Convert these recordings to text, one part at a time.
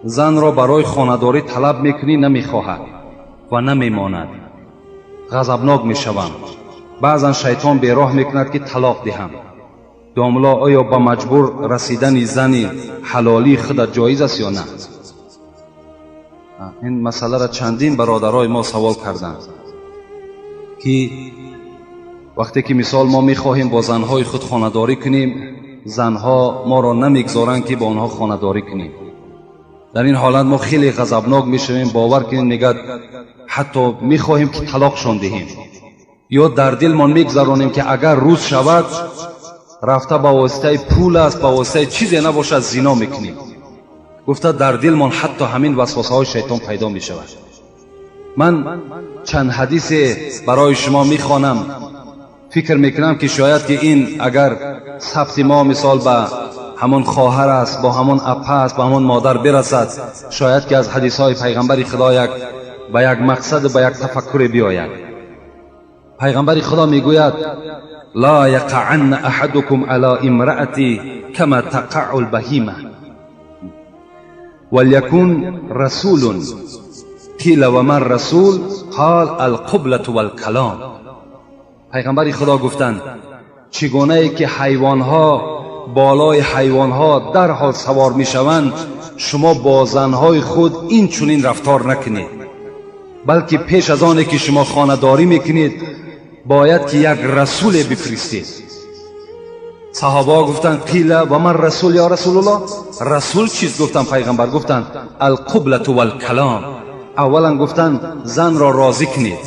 Занро барои хонадорӣ талаб мекунӣ, намехоҳад ва намемонад, ғазабнок мешавам. Баъзан шайтон бероҳ мекунад, ки талоқ диҳам. Домулло, оё ба маҷбур расидани зани ҳалолии худат ҷоиз аст ё на? Ин масъаларо чандин бародарои мо савол карданд, ки вақте ки, мисол, мо мехоҳем бо занҳои худ хонадорӣ кунем, занҳо моро намегзоранд, ки бо онҳо хонадорӣ кунем. Дар ин ҳолат мо хеле ғазабнок мешавем, бовар кунем, мегӯяд, ҳатто мехоҳем, ки талоқшон диҳем, ё дар дилмон мегзаронем, ки агар рӯз шавад, рафта ба воситаи пул аст, ба воситаи чизе набошад, зино мекунем гуфта, дар дилмон ҳатто ҳамин васвасаҳои шайтон пайдо мешавад. Ман чанд ҳадисе барои шумо мехонам. Фикр мекунам, ки шояд ки ин агар сабти мо, мисол, ба ҳамон хоҳар аст, бо ҳамон апа аст, ба ҳамон модар бирасад, шояд ки аз ҳадисҳои пайғамбари Худо як ба як мақсаду ба як тафаккуре биёяд. Пайғамбари Худо мегӯяд: لا يقعن أحدكم على امرأته كما تقع البهيمة وليكن رسول. قيل وما الرسول؟ قال القبلة والكلام. Пайғамбари Худо гуфтанд: чӣ гунае ки ҳайвонҳо болои ҳайвонҳо дарҳол савор мешаванд, шумо бо занҳои худ ин чунин рафтор накунед, балки пеш аз оне ки шумо хонадорӣ мекунед, бояд ки як расуле бифиристед. Саҳобаҳо гуфтанд: قيل وما الرسول يا رسول الله؟ Расул чист? Гуфтанд. Пайғамбар гуфтанд: القبلة والكلام. Аввалан, гуфтанд, занро розӣ кунед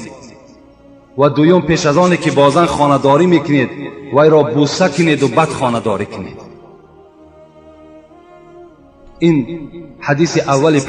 ва дуюм, пеш аз оне ки бо зан хонадорӣ мекунед, вайро бӯса кунеду баъд хонадорӣ кунед. Ин ҳадиси аввали.